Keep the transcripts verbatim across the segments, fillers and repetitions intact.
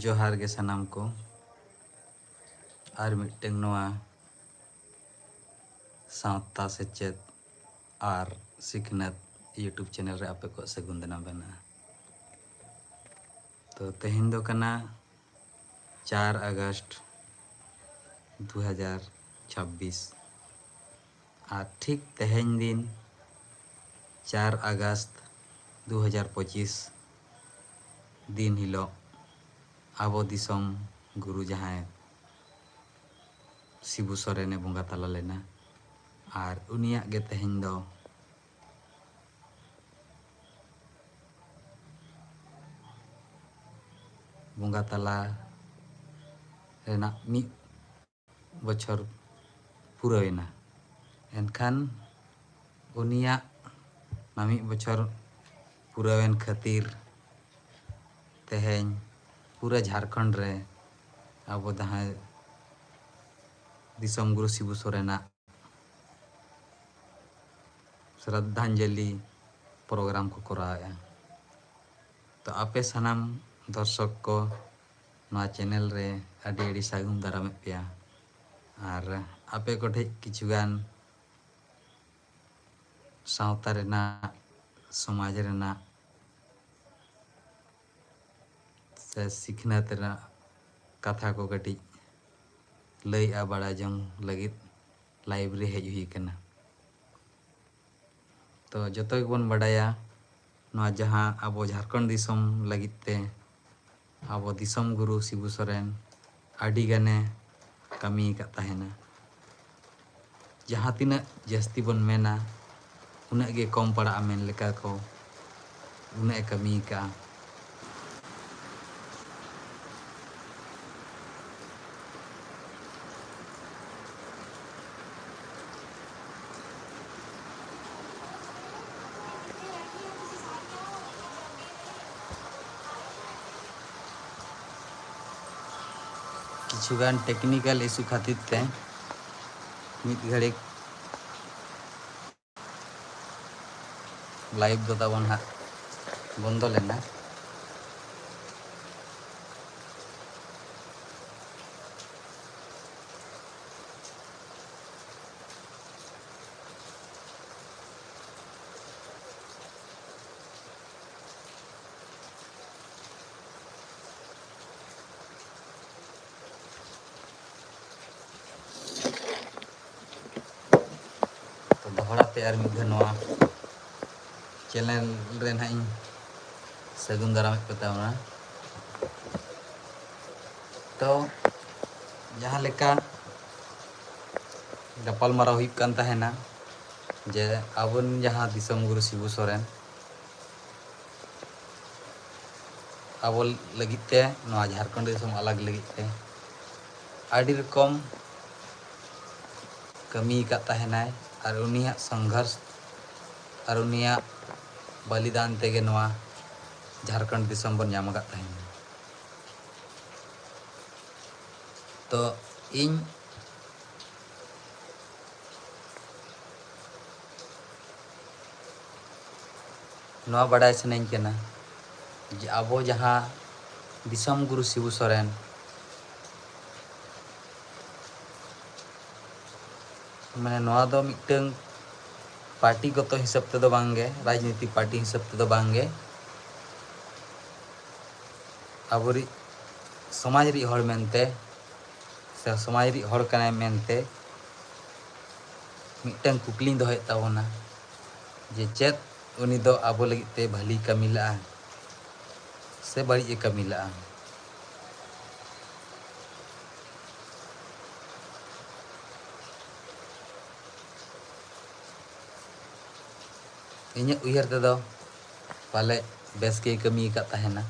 ᱡᱚᱦᱟᱨ ᱜᱮ ᱥᱟᱱᱟᱢ ᱠᱚ᱾ ᱟᱨ ᱢᱤᱫᱴᱟᱝ ᱱᱚᱣᱟ ᱥᱟᱶᱛᱟ ᱥᱮᱪᱮᱫ ᱟᱨ ᱥᱤᱠᱷᱱᱟᱹᱛ YouTube ᱪᱮᱱᱮᱞ ᱨᱮ ᱟᱯᱮ ᱠᱚ ᱥᱟᱹᱜᱩᱱ ᱫᱟᱨᱟᱢ ᱵᱮᱱᱟ᱾ ᱛᱚ, ᱛᱮᱦᱮᱧ ᱫᱚ ᱠᱟᱱᱟ ᱪᱟᱨ ᱟᱜᱚᱥᱴ ᱫᱩ ᱦᱟᱡᱟᱨ ᱪᱷᱟᱵᱵᱤᱥ᱾ ᱟᱨ ᱴᱷᱤᱠ ᱛᱮᱦᱮᱧ ᱫᱤᱱ, ᱪᱟᱨ ᱟᱜᱚᱥᱴ ᱫᱩ ᱦᱟᱡᱟᱨ ᱯᱚᱸᱪᱤᱥ ᱫᱤᱱ ᱦᱤᱞᱳᱜ, ᱟᱵᱚ ᱫᱤᱥᱚᱢ ᱜᱩᱨᱩ ᱡᱟᱦᱟᱸᱭ ᱥᱤᱵᱩ ᱥᱚᱨᱮᱱᱮ ᱵᱚᱸᱜᱟ ᱛᱟᱞᱟ ᱞᱮᱱᱟ, ᱟᱨ ᱩᱱᱤᱭᱟᱜ ᱜᱮ ᱛᱮᱦᱮᱧ ᱫᱚ ᱵᱚᱸᱜᱟ ᱛᱟᱞᱟ ᱨᱮᱱᱟᱜ ᱢᱤᱫ ᱵᱚᱪᱷᱚᱨ ᱯᱩᱨᱟᱹᱣᱮᱱᱟ᱾ ᱮᱱᱠᱷᱟᱱ ᱩᱱᱤᱭᱟᱜ ᱚᱱᱟ ᱢᱤᱫ ᱵᱚᱪᱷᱚᱨ ᱯᱩᱨᱟᱹᱣᱮᱱ ᱠᱷᱟᱹᱛᱤᱨ ᱛᱮᱦᱮᱧ ᱯᱩᱨᱟᱹ ᱡᱷᱟᱲᱠᱷᱚᱸᱰ ᱨᱮ ᱟᱵᱚ ᱡᱟᱦᱟᱸᱭ ᱫᱤᱥᱚᱢ ᱜᱩᱨᱩ ᱥᱤᱵᱩ ᱥᱚᱨᱮᱱᱟᱜ ᱥᱨᱟᱫᱷᱟᱧᱡᱚᱞᱤ ᱯᱨᱳᱜᱨᱟᱢ ᱠᱚ ᱠᱚᱨᱟᱣᱮᱫᱼᱟ᱾ ᱛᱚ, ᱟᱯᱮ ᱥᱟᱱᱟᱢ ᱫᱚᱨᱥᱚᱠ ᱠᱚ ᱱᱚᱣᱟ ᱪᱮᱱᱮᱞ ᱨᱮ ᱟᱹᱰᱤ ᱟᱹᱰᱤ ᱥᱟᱹᱜᱩᱱ ᱫᱟᱨᱟᱢᱮᱫ ᱯᱮᱭᱟ᱾ ᱟᱨ ᱟᱯᱮ ᱠᱚᱴᱷᱮᱡ ᱠᱤᱪᱷᱩᱜᱟᱱ ᱥᱟᱶᱛᱟ ᱨᱮᱱᱟᱜ, ᱥᱚᱢᱟᱡᱽ ᱨᱮᱱᱟᱜ ᱥᱮ ᱥᱤᱠᱷᱱᱟᱹᱛ ᱨᱮᱱᱟᱜ ᱠᱟᱛᱷᱟ ᱠᱚ ᱠᱟᱹᱴᱤᱡ ᱞᱟᱹᱭ ᱟᱨ ᱵᱟᱲᱟᱭ ᱡᱚᱝ ᱞᱟᱹᱜᱤᱫ ᱞᱟᱭᱤᱵᱷ ᱨᱮ ᱦᱮᱡ ᱦᱩᱭ ᱟᱠᱟᱱᱟ᱾ ᱛᱚ, ᱡᱚᱛᱚ ᱜᱮᱵᱚᱱ ᱵᱟᱰᱟᱭᱟ, ᱱᱚᱣᱟ ᱡᱟᱦᱟᱸ ᱟᱵᱚ ᱡᱷᱟᱲᱠᱷᱚᱸᱰ ᱫᱤᱥᱚᱢ ᱞᱟᱹᱜᱤᱫ ᱛᱮ ᱟᱵᱚ ᱫᱤᱥᱚᱢ ᱜᱩᱨᱩ ᱥᱤᱵᱩ ᱥᱚᱨᱮᱱ ᱟᱹᱰᱤ ᱜᱟᱱᱮ ᱠᱟᱹᱢᱤ ᱟᱠᱟᱫ ᱛᱟᱦᱮᱱᱟ᱾ ᱡᱟᱦᱟᱸ ᱛᱤᱱᱟᱹᱜ ᱡᱟᱹᱥᱛᱤ ᱵᱚᱱ ᱢᱮᱱᱟ, ᱩᱱᱟᱹᱜ ᱜᱮ ᱠᱚᱢ ᱯᱟᱲᱟᱜᱼᱟ ᱢᱮᱱ ᱞᱮᱠᱟ ᱠᱚ, ᱩᱱᱟᱹᱜ ᱮ ᱠᱟᱹᱢᱤ ᱟᱠᱟᱫᱼᱟ᱾ ᱠᱤᱪᱷᱩᱜᱟᱱ ᱴᱮᱠᱱᱤᱠᱮᱞ ᱤᱥᱩ ᱠᱷᱟᱹᱛᱤᱨ ᱛᱮ ᱢᱤᱫ ᱜᱷᱟᱹᱲᱤᱡ ᱞᱟᱭᱤᱵᱷ ᱫᱚ ᱛᱟᱵᱚᱱ ᱦᱟᱸᱜ ᱵᱚᱱᱫᱚ ᱞᱮᱱᱟ᱾ ᱛᱮ ᱟᱨ ᱢᱤᱫ ᱫᱷᱟᱣ ᱱᱚᱣᱟ ᱪᱮᱱᱮᱞ ᱨᱮ ᱱᱟᱦᱟᱜ ᱤᱧ ᱥᱟᱹᱜᱩᱱ ᱫᱟᱨᱟᱢᱮᱫ ᱯᱮ ᱛᱟᱵᱚᱱᱟ᱾ ᱛᱚ ᱡᱟᱦᱟᱸ ᱞᱮᱠᱟ ᱜᱟᱯᱟᱞᱢᱟᱨᱟᱣ ᱦᱩᱭᱩᱜ ᱠᱟᱱ ᱛᱟᱦᱮᱱᱟ ᱡᱮ ᱟᱵᱚᱨᱮᱱ ᱡᱟᱦᱟᱸ ᱫᱤᱥᱚᱢ ᱜᱩᱨᱩ ᱥᱤᱵᱩ ᱥᱚᱨᱮᱱ ᱟᱵᱚ ᱞᱟᱹᱜᱤᱫ ᱛᱮ, ᱱᱚᱣᱟ ᱡᱷᱟᱲᱠᱷᱚᱸᱰ ᱫᱤᱥᱚᱢ ᱟᱞᱟᱜᱽ ᱞᱟᱹᱜᱤᱫ ᱛᱮ ᱟᱹᱰᱤ ᱨᱚᱠᱚᱢ ᱠᱟᱹᱢᱤ ᱟᱠᱟᱫ ᱛᱟᱦᱮᱱᱟᱭ᱾ ᱟᱨ ᱩᱱᱤᱭᱟᱜ ᱥᱚᱝᱜᱷᱟᱨᱥ ᱟᱨ ᱩᱱᱤᱭᱟᱜ ᱵᱚᱞᱤᱫᱟᱱ ᱛᱮᱜᱮ ᱱᱚᱣᱟ ᱡᱷᱟᱲᱠᱷᱚᱸᱰ ᱫᱤᱥᱚᱢ ᱵᱚᱱ ᱧᱟᱢ ᱟᱠᱟᱫ ᱛᱟᱦᱮᱱᱟ᱾ ᱛᱚ ᱤᱧ ᱱᱚᱣᱟ ᱵᱟᱰᱟᱭ ᱥᱟᱱᱟᱧ ᱠᱟᱱᱟ ᱡᱮ ᱟᱵᱚ ᱡᱟᱦᱟᱸ ᱫᱤᱥᱚᱢ ᱜᱩᱨᱩ ᱥᱤᱵᱩ ᱥᱚᱨᱮᱱ, ᱢᱟᱱᱮ ᱱᱚᱣᱟ ᱫᱚ ᱢᱤᱫᱴᱟᱝ ᱯᱟᱨᱴᱤᱜᱚᱛᱚ ᱦᱤᱥᱟᱹᱵ ᱛᱮᱫᱚ ᱵᱟᱝᱜᱮ, ᱨᱟᱡᱽᱱᱤᱛᱤ ᱯᱟᱨᱴᱤ ᱦᱤᱥᱟᱹᱵ ᱛᱮᱫᱚ ᱵᱟᱝᱜᱮ, ᱟᱵᱚᱨᱤᱡ ᱥᱚᱢᱟᱡᱽ ᱨᱤᱡ ᱦᱚᱲ ᱢᱮᱱᱛᱮ ᱥᱮ ᱥᱚᱢᱟᱡᱽ ᱨᱤᱡ ᱦᱚᱲ ᱠᱟᱱᱟᱭ ᱢᱮᱱᱛᱮ ᱢᱤᱫᱴᱟᱝ ᱠᱩᱠᱞᱤᱧ ᱫᱚᱦᱚᱭᱮᱫ ᱛᱟᱵᱚᱱᱟ ᱡᱮ ᱪᱮᱫ ᱩᱱᱤ ᱫᱚ ᱟᱵᱚ ᱞᱟᱹᱜᱤᱫ ᱛᱮ ᱵᱷᱟᱹᱞᱤ ᱠᱟᱹᱢᱤ ᱞᱟᱜᱼᱟ ᱥᱮ ᱵᱟᱹᱲᱤᱡ ᱮ ᱠᱟᱹᱢᱤ ᱞᱟᱜᱼᱟ? ᱤᱧᱟᱹᱜ ᱩᱭᱦᱟᱹᱨ ᱛᱮᱫᱚ ᱯᱟᱞᱮ ᱵᱮᱥ ᱜᱮᱭ ᱠᱟᱹᱢᱤ ᱟᱠᱟᱫ ᱛᱟᱦᱮᱱᱟ᱾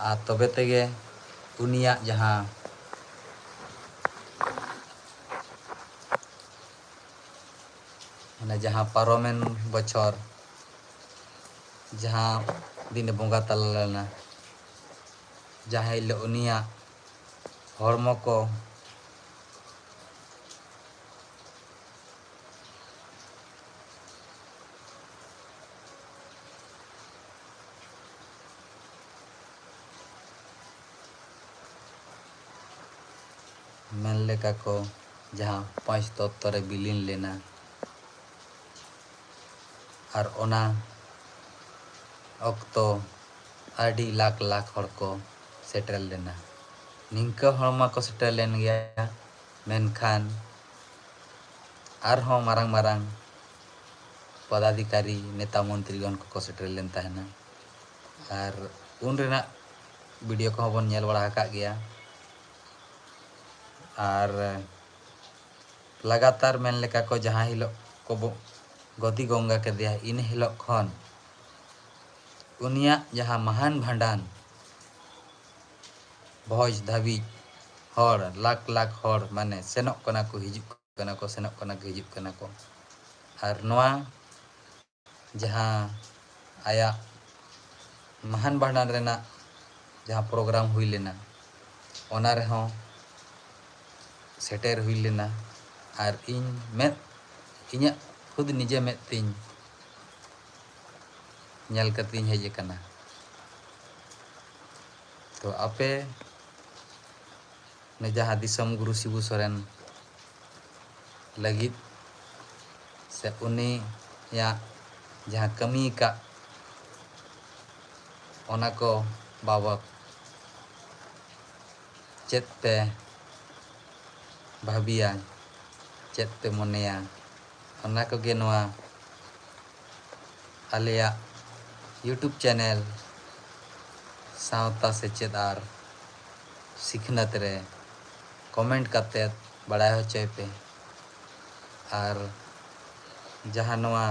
ᱟᱨ ᱛᱚᱵᱮ ᱛᱮᱜᱮ ᱩᱱᱤᱭᱟᱜ ᱡᱟᱦᱟᱸ, ᱢᱟᱱᱮ ᱡᱟᱦᱟᱸ ᱯᱟᱨᱚᱢᱮᱱ ᱵᱚᱪᱷᱚᱨ ᱡᱟᱦᱟᱸ ᱫᱤᱱᱮ ᱵᱚᱸᱜᱟ ᱛᱟᱞᱟ ᱞᱮᱱᱟ, ᱡᱟᱦᱟᱸ ᱦᱤᱞᱳᱜ ᱩᱱᱤᱭᱟᱜ ᱦᱚᱲᱢᱚ ᱠᱚ ᱢᱮᱱ ᱞᱮᱠᱟ ᱠᱚ ᱡᱟᱦᱟᱸ ᱯᱚᱧᱪ ᱛᱚᱛᱛᱚ ᱨᱮ ᱵᱤᱞᱤᱱ ᱞᱮᱱᱟ, ᱟᱨ ᱚᱱᱟ ᱚᱠᱛᱚ ᱟᱹᱰᱤ ᱞᱟᱠᱷ ᱞᱟᱠᱷ ᱦᱚᱲ ᱠᱚ ᱥᱮᱴᱮᱨ ᱞᱮᱱᱟ᱾ ᱱᱤᱝᱠᱟᱹ ᱦᱚᱲ ᱢᱟᱠᱚ ᱥᱮᱴᱮᱨ ᱞᱮᱱ ᱜᱮᱭᱟ, ᱢᱮᱱᱠᱷᱟᱱ ᱟᱨᱦᱚᱸ ᱢᱟᱨᱟᱝ ᱢᱟᱨᱟᱝ ᱯᱚᱫᱟᱫᱷᱤᱠᱟᱨᱤ, ᱱᱮᱛᱟ ᱢᱚᱱᱛᱨᱤᱜᱚᱱ ᱠᱚᱠᱚ ᱥᱮᱴᱮᱨ ᱞᱮᱱ ᱛᱟᱦᱮᱱᱟ᱾ ᱟᱨ ᱩᱱ ᱨᱮᱱᱟᱜ ᱵᱷᱤᱰᱤᱭᱳ ᱠᱚᱦᱚᱸ ᱵᱚᱱ ᱧᱮᱞ ᱵᱟᱲᱟ ᱟᱠᱟᱫ ᱜᱮᱭᱟ᱾ ᱟᱨ ᱞᱟᱜᱟᱛᱟᱨ ᱢᱮᱱ ᱞᱮᱠᱟ ᱠᱚ ᱡᱟᱦᱟᱸ ᱦᱤᱞᱳᱜ ᱠᱚ ᱵᱚ-, ᱜᱚᱫᱤ ᱜᱚᱝᱜᱟ ᱠᱮᱫᱮᱭᱟ, ᱤᱱᱟᱹ ᱦᱤᱞᱳᱜ ᱠᱷᱚᱱ ᱩᱱᱤᱭᱟᱜ ᱡᱟᱦᱟᱸ ᱢᱟᱦᱟᱱ ᱵᱷᱟᱸᱰᱟᱱ ᱵᱷᱚᱡᱽ ᱫᱷᱟᱹᱵᱤᱡ ᱦᱚᱲ, ᱞᱟᱠᱷ ᱞᱟᱠᱷ ᱦᱚᱲ, ᱢᱟᱱᱮ, ᱥᱮᱱᱚᱜ ᱠᱟᱱᱟ ᱠᱚ, ᱦᱤᱡᱩᱜ ᱠᱟᱱᱟ ᱠᱚ, ᱥᱮᱱᱚᱜ ᱠᱟᱱᱟ ᱠᱚ, ᱦᱤᱡᱩᱜ ᱠᱟᱱᱟ ᱠᱚ᱾ ᱟᱨ ᱱᱚᱣᱟ ᱡᱟᱦᱟᱸ ᱟᱭᱟᱜ ᱢᱟᱦᱟᱱ ᱵᱷᱟᱸᱰᱟᱱ ᱨᱮᱱᱟᱜ ᱡᱟᱦᱟᱸ ᱯᱨᱳᱜᱨᱟᱢ ᱦᱩᱭ ᱞᱮᱱᱟ, ᱚᱱᱟ ᱨᱮᱦᱚᱸ ᱥᱮᱴᱮᱨ ᱦᱩᱭ ᱞᱮᱱᱟ᱾ ᱟᱨ ᱤᱧ ᱢᱮᱫ, ᱤᱧᱟᱹᱜ ᱠᱷᱩᱫ ᱱᱤᱡᱮ ᱢᱮᱫ ᱛᱤᱧ ᱧᱮᱞ ᱠᱟᱛᱮᱧ ᱦᱮᱡ ᱟᱠᱟᱱᱟ᱾ ᱛᱚ ᱟᱯᱮ ᱱᱩᱭ ᱡᱟᱦᱟᱸ ᱫᱤᱥᱚᱢ ᱜᱩᱨᱩ ᱥᱤᱵᱩ ᱥᱚᱨᱮᱱ ᱞᱟᱹᱜᱤᱫ ᱥᱮ ᱩᱱᱤᱭᱟᱜ ᱡᱟᱦᱟᱸ ᱠᱟᱹᱢᱤ ᱟᱠᱟᱫ, ᱚᱱᱟ ᱠᱚ ᱵᱟᱵᱚᱛ ᱪᱮᱫ ᱯᱮ ᱵᱷᱟᱹᱵᱤᱭᱟ, ᱪᱮᱫ ᱯᱮ ᱢᱚᱱᱮᱭᱟ, ᱚᱱᱟ ᱠᱚᱜᱮ ᱱᱚᱣᱟ ᱟᱞᱮᱭᱟᱜ YouTube ᱪᱮᱱᱮᱞ ᱥᱟᱶᱛᱟ ᱥᱮᱪᱮᱫ ᱟᱨ ᱥᱤᱠᱷᱱᱟᱹᱛ ᱨᱮ ᱠᱚᱢᱮᱱᱴ ᱠᱟᱛᱮᱫ ᱵᱟᱲᱟᱭ ᱦᱚᱪᱚᱭ ᱯᱮ᱾ ᱟᱨ ᱡᱟᱦᱟᱸ ᱱᱚᱣᱟ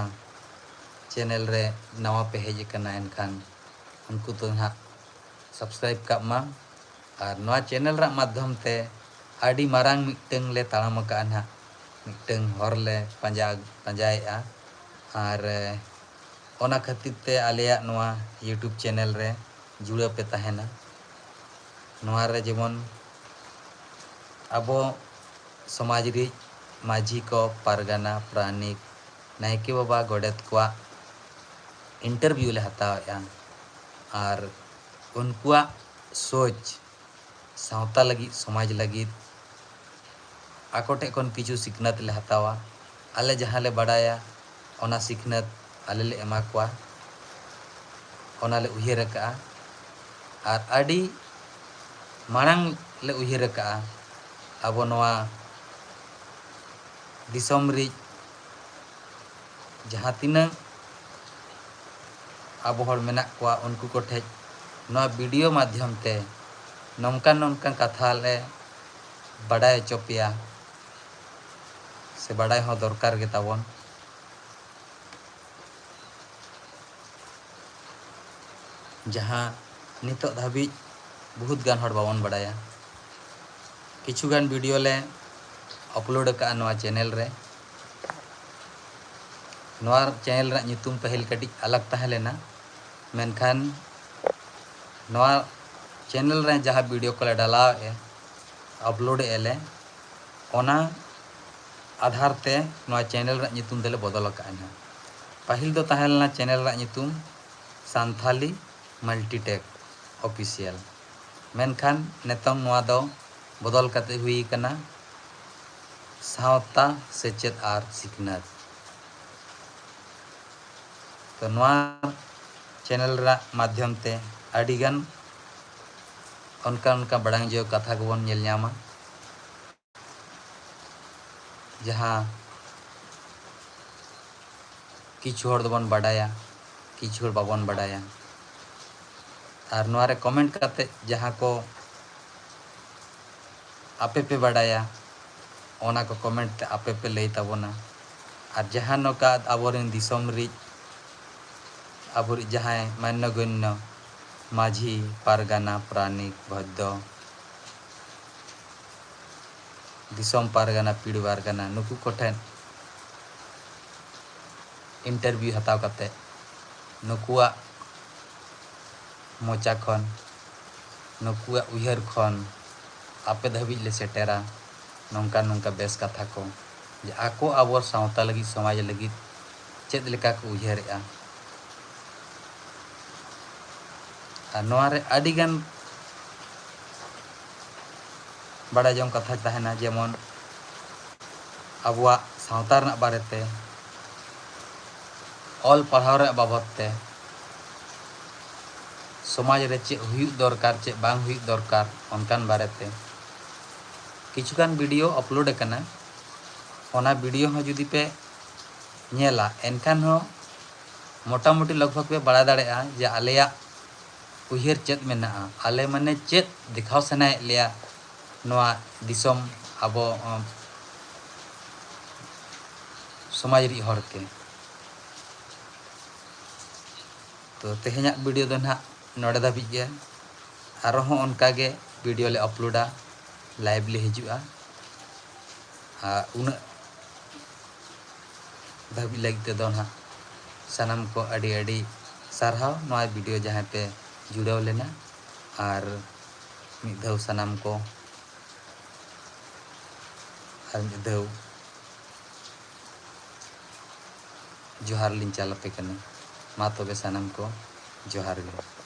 ᱪᱮᱱᱮᱞ ᱨᱮ ᱱᱟᱣᱟ ᱯᱮ ᱦᱮᱡ ᱟᱠᱟᱱᱟ, ᱮᱱᱠᱷᱟᱱ ᱩᱱᱠᱩ ᱫᱚ ᱱᱟᱦᱟᱜ ᱥᱟᱵᱥᱠᱨᱟᱭᱤᱵᱽ ᱠᱟᱜ ᱢᱟ᱾ ᱟᱨ ᱱᱚᱣᱟ ᱪᱮᱱᱮᱞ ᱨᱮᱱᱟᱜ ᱢᱟᱫᱽᱫᱷᱚᱢ ᱛᱮ ᱟᱹᱰᱤ ᱢᱟᱨᱟᱝ ᱢᱤᱫᱴᱟᱹᱝ ᱞᱮ ᱛᱟᱲᱟᱢ ᱟᱠᱟᱫᱼᱟ ᱱᱟᱦᱟᱜ, ᱢᱤᱫᱴᱟᱹᱝ ᱦᱚᱨ ᱞᱮ ᱯᱟᱸᱡᱟ, ᱯᱟᱸᱡᱟᱭᱮᱫᱼᱟ᱾ ᱟᱨ, ᱮ, ᱚᱱᱟ ᱠᱷᱟᱹᱛᱤᱨ ᱛᱮ ᱟᱞᱮᱭᱟᱜ ᱱᱚᱣᱟ YouTube ᱪᱮᱱᱮᱞ ᱨᱮ ᱡᱩᱲᱟᱹᱣ ᱯᱮ ᱛᱟᱦᱮᱱᱟ᱾ ᱱᱚᱣᱟ ᱨᱮ ᱡᱮᱢᱚᱱ ᱟᱵᱚ ᱥᱚᱢᱟᱡᱽ ᱨᱤᱡ ᱢᱟᱹᱡᱷᱤ ᱠᱚ, ᱯᱟᱨᱜᱟᱱᱟ, ᱯᱟᱨᱟᱱᱤᱠ, ᱱᱟᱭᱠᱮ ᱵᱟᱵᱟ, ᱜᱚᱰᱮᱛ ᱠᱚᱣᱟᱜ ᱤᱱᱴᱟᱨᱵᱷᱤᱭᱩ ᱞᱮ ᱦᱟᱛᱟᱣᱮᱫᱼᱟ᱾ ᱟᱨ ᱩᱱᱠᱩᱣᱟᱜ ᱥᱳᱪ ᱥᱟᱶᱛᱟ ᱞᱟᱹᱜᱤᱫ, ᱥᱚᱢᱟᱡᱽ ᱞᱟᱹᱜᱤᱫ ᱟᱠᱚ ᱴᱷᱮᱱ ᱠᱷᱚᱱ ᱠᱤᱪᱷᱩ ᱥᱤᱠᱷᱱᱟᱹᱛ ᱞᱮ ᱦᱟᱛᱟᱣᱟ᱾ ᱟᱞᱮ ᱡᱟᱦᱟᱸ ᱞᱮ ᱵᱟᱰᱟᱭᱟ, ᱚᱱᱟ ᱥᱤᱠᱷᱱᱟᱹᱛ ᱟᱞᱮ ᱞᱮ ᱮᱢᱟ ᱠᱚᱣᱟ, ᱚᱱᱟ ᱞᱮ ᱩᱭᱦᱟᱹᱨ ᱟᱠᱟᱫᱼᱟ᱾ ᱟᱨ ᱟᱹᱰᱤ ᱢᱟᱲᱟᱝ ᱞᱮ ᱩᱭᱦᱟᱹᱨ ᱟᱠᱟᱫᱼᱟ, ᱟᱵᱚ ᱱᱚᱣᱟ ᱫᱤᱥᱚᱢ ᱨᱤᱡ ᱡᱟᱦᱟᱸ ᱛᱤᱱᱟᱹᱜ ᱟᱵᱚ ᱦᱚᱲ ᱢᱮᱱᱟᱜ ᱠᱚᱣᱟ, ᱩᱱᱠᱩ ᱠᱚᱴᱷᱮᱡ ᱱᱚᱣᱟ ᱵᱷᱤᱰᱤᱭᱳ ᱢᱟᱫᱽᱫᱷᱚᱢ ᱛᱮ ᱱᱚᱝᱠᱟᱱ ᱱᱚᱝᱠᱟᱱ ᱠᱟᱛᱷᱟ ᱞᱮ ᱵᱟᱰᱟᱭ ᱦᱚᱪᱚ ᱯᱮᱭᱟ, ᱥᱮ ᱵᱟᱰᱟᱭ ᱦᱚᱸ ᱫᱚᱨᱠᱟᱨ ᱜᱮ ᱛᱟᱵᱚᱱ᱾ ᱡᱟᱦᱟᱸ ᱱᱤᱛᱚᱜ ᱫᱷᱟᱹᱵᱤᱡ ᱵᱚᱦᱩᱛ ᱜᱟᱱ ᱦᱚᱲ ᱵᱟᱵᱚᱱ ᱵᱟᱰᱟᱭᱟ᱾ ᱠᱤᱪᱷᱩ ᱜᱟᱱ ᱵᱷᱤᱰᱤᱭᱳ ᱞᱮ ᱟᱯᱞᱳᱰ ᱟᱠᱟᱫᱼᱟ ᱱᱚᱣᱟ ᱪᱮᱱᱮᱞ ᱨᱮ᱾ ᱱᱚᱣᱟ ᱪᱮᱱᱮᱞ ᱨᱮᱱᱟᱜ ᱧᱩᱛᱩᱢ ᱯᱟᱹᱦᱤᱞ ᱠᱟᱹᱴᱤᱡ ᱟᱞᱟᱜᱽ ᱛᱟᱦᱮᱸ ᱞᱮᱱᱟ, ᱢᱮᱱᱠᱷᱟᱱ ᱱᱚᱣᱟ ᱪᱮᱱᱮᱞ ᱨᱮ ᱡᱟᱦᱟᱸ ᱵᱷᱤᱰᱤᱭᱳ ᱠᱚᱞᱮ ᱰᱟᱞᱟᱣᱮᱫᱼᱟ, ᱟᱯᱞᱳᱰᱮᱫᱼᱟ ᱞᱮ, ᱚᱱᱟ ᱟᱫᱷᱟᱨ ᱛᱮ ᱱᱚᱣᱟ ᱪᱮᱱᱮᱞ ᱨᱮᱱᱟᱜ ᱧᱩᱛᱩᱢ ᱫᱚᱞᱮ ᱵᱚᱫᱚᱞ ᱟᱠᱟᱫᱼᱟ ᱱᱟᱦᱟᱜ᱾ ᱯᱟᱹᱦᱤᱞ ᱫᱚ ᱛᱟᱦᱮᱸ ᱞᱮᱱᱟ ᱪᱮᱱᱮᱞ ᱨᱮᱱᱟᱜ ᱧᱩᱛᱩᱢ ᱥᱟᱱᱛᱷᱟᱞᱤ ᱢᱟᱞᱴᱤᱴᱮᱠ ᱚᱯᱷᱤᱥᱤᱭᱟᱞ, ᱢᱮᱱᱠᱷᱟᱱ ᱱᱤᱛᱚᱝ ᱱᱚᱣᱟ ᱫᱚ ᱵᱚᱫᱚᱞ ᱠᱟᱛᱮ ᱦᱩᱭ ᱟᱠᱟᱱᱟ ᱥᱟᱶᱛᱟ, ᱥᱮᱪᱮᱫ ᱟᱨ ᱥᱤᱠᱷᱱᱟᱹᱛ᱾ ᱛᱚ ᱱᱚᱣᱟ ᱪᱮᱱᱮᱞ ᱨᱮᱱᱟᱜ ᱢᱟᱫᱽᱫᱷᱚᱢ ᱛᱮ ᱟᱹᱰᱤᱜᱟᱱ ᱚᱱᱠᱟ ᱚᱱᱠᱟ ᱵᱟᱲᱟᱭ ᱡᱚᱝ ᱠᱟᱛᱷᱟ ᱠᱚᱵᱚᱱ ᱧᱮᱞ ᱧᱟᱢᱟ, ᱡᱟᱦᱟᱸ ᱠᱤᱪᱷᱩ ᱦᱚᱲ ᱫᱚᱵᱚᱱ ᱵᱟᱰᱟᱭᱟ, ᱠᱤᱪᱷᱩ ᱦᱚᱲ ᱵᱟᱵᱚᱱ ᱵᱟᱰᱟᱭᱟ᱾ ᱟᱨ ᱱᱚᱣᱟ ᱨᱮ ᱠᱚᱢᱮᱱᱴ ᱠᱟᱛᱮ ᱡᱟᱦᱟᱸ ᱠᱚ ᱟᱯᱮ ᱯᱮ ᱵᱟᱰᱟᱭᱟ, ᱚᱱᱟ ᱠᱚ ᱠᱚᱢᱮᱱᱴ ᱛᱮ ᱟᱯᱮ ᱯᱮ ᱞᱟᱹᱭ ᱛᱟᱵᱚᱱᱟ᱾ ᱟᱨ ᱡᱟᱦᱟᱸ ᱱᱚᱝᱠᱟ ᱟᱵᱚᱨᱮᱱ ᱫᱤᱥᱚᱢ ᱨᱤᱡ, ᱟᱵᱚᱨᱤᱡ ᱡᱟᱦᱟᱸᱭ ᱢᱟᱱᱱᱚ ᱜᱚᱱᱱᱚ ᱢᱟᱹᱡᱷᱤ, ᱯᱟᱨᱜᱟᱱᱟ, ᱯᱟᱨᱟᱱᱤᱠ, ᱵᱷᱚᱫᱽᱫᱚ, ᱫᱤᱥᱚᱢ ᱯᱟᱨᱜᱟᱱᱟ, ᱯᱤᱲ ᱯᱟᱨᱜᱟᱱᱟ, ᱱᱩᱠᱩ ᱠᱚᱴᱷᱮᱱ ᱤᱱᱴᱟᱨᱵᱷᱤᱭᱩ ᱦᱟᱛᱟᱣ ᱠᱟᱛᱮ ᱱᱩᱠᱩᱣᱟᱜ ᱢᱚᱪᱟ ᱠᱷᱚᱱ, ᱱᱩᱠᱩᱣᱟᱜ ᱩᱭᱦᱟᱹᱨ ᱠᱷᱚᱱ ᱟᱯᱮ ᱫᱷᱟᱹᱵᱤᱡ ᱞᱮ ᱥᱮᱴᱮᱨᱟ ᱱᱚᱝᱠᱟ ᱱᱚᱝᱠᱟ ᱵᱮᱥ ᱠᱟᱛᱷᱟ ᱠᱚ, ᱡᱮ ᱟᱠᱚ ᱟᱵᱚ ᱥᱟᱶᱛᱟ ᱞᱟᱹᱜᱤᱫ, ᱥᱚᱢᱟᱡᱽ ᱞᱟᱹᱜᱤᱫ ᱪᱮᱫ ᱞᱮᱠᱟ ᱠᱚ ᱩᱭᱦᱟᱹᱨᱮᱜᱼᱟ᱾ ᱟᱨ ᱱᱚᱣᱟ ᱨᱮ ᱟᱹᱰᱤᱜᱟᱱ ᱵᱟᱲᱟᱭ ᱡᱚᱝ ᱠᱟᱛᱷᱟ ᱛᱟᱦᱮᱱᱟ, ᱡᱮᱢᱚᱱ ᱟᱵᱚᱣᱟᱜ ᱥᱟᱶᱛᱟ ᱨᱮᱱᱟᱜ ᱵᱟᱨᱮᱛᱮ, ᱚᱞ ᱯᱟᱲᱦᱟᱣ ᱨᱮᱭᱟᱜ ᱵᱟᱵᱚᱫ ᱛᱮ, ᱥᱚᱢᱟᱡᱽ ᱨᱮ ᱪᱮᱫ ᱦᱩᱭᱩᱜ ᱫᱚᱨᱠᱟᱨ, ᱪᱮᱫ ᱵᱟᱝ ᱦᱩᱭᱩᱜ ᱫᱚᱨᱠᱟᱨ, ᱚᱱᱠᱟᱱ ᱵᱟᱨᱮᱛᱮ ᱠᱤᱪᱷᱩᱜᱟᱱ ᱵᱷᱤᱰᱤᱭᱳ ᱟᱯᱞᱳᱰ ᱟᱠᱟᱱᱟ᱾ ᱚᱱᱟ ᱵᱷᱤᱰᱤᱭᱳ ᱦᱚᱸ ᱡᱩᱫᱤ ᱯᱮ ᱧᱮᱞᱟ, ᱮᱱᱠᱷᱟᱱ ᱦᱚᱸ ᱢᱚᱴᱟᱢᱩᱴᱤ ᱞᱚᱜᱽ ᱵᱷᱟᱜᱽ ᱯᱮ ᱵᱟᱲᱟᱭ ᱫᱟᱲᱮᱭᱟᱜᱼᱟ ᱡᱮ ᱟᱞᱮᱭᱟᱜ ᱩᱭᱦᱟᱹᱨ ᱪᱮᱫ ᱢᱮᱱᱟᱜᱼᱟ, ᱟᱞᱮ ᱢᱟᱱᱮ ᱪᱮᱫ ᱫᱮᱠᱷᱟᱣ ᱥᱟᱱᱟᱭᱮᱫ ᱞᱮᱭᱟ ᱱᱚᱣᱟ ᱫᱤᱥᱚᱢ, ᱟᱵᱚ ᱥᱚᱢᱟᱡᱽ ᱨᱤᱱ ᱦᱚᱲ ᱛᱮ᱾ ᱛᱚ ᱛᱮᱦᱮᱧᱟᱜ ᱵᱷᱤᱰᱤᱭᱳ ᱫᱚ ᱱᱟᱦᱟᱜ ᱱᱚᱰᱮ ᱫᱷᱟᱹᱵᱤᱡ ᱜᱮ᱾ ᱟᱨᱦᱚᱸ ᱚᱱᱠᱟ ᱜᱮ ᱵᱷᱤᱰᱤᱭᱳ ᱞᱮ ᱟᱯᱞᱳᱰᱟ, ᱞᱟᱭᱤᱵᱷ ᱞᱮ ᱦᱤᱡᱩᱜᱼᱟ᱾ ᱟᱨ ᱩᱱᱟᱹᱜ ᱫᱷᱟᱹᱵᱤᱡ ᱞᱟᱹᱜᱤᱫ ᱛᱮᱫᱚ ᱱᱟᱦᱟᱜ ᱥᱟᱱᱟᱢ ᱠᱚ ᱟᱹᱰᱤ ᱟᱹᱰᱤ ᱥᱟᱨᱦᱟᱣ, ᱱᱚᱣᱟ ᱵᱷᱤᱰᱤᱭᱳ ᱡᱟᱦᱟᱸᱭ ᱯᱮ ᱡᱩᱲᱟᱹᱣ ᱞᱮᱱᱟ᱾ ᱟᱨ ᱢᱤᱫ ᱫᱷᱟᱣ ᱥᱟᱱᱟᱢ ᱠᱚ ᱟᱨ ᱢᱤᱫ ᱫᱷᱟᱣ ᱡᱚᱦᱟᱨ ᱞᱤᱧ ᱪᱟᱞ ᱟᱯᱮ ᱠᱟᱱᱟ᱾ ᱢᱟ ᱛᱚᱵᱮ ᱥᱟᱱᱟᱢ ᱠᱚ ᱡᱚᱦᱟᱨ ᱜᱮ᱾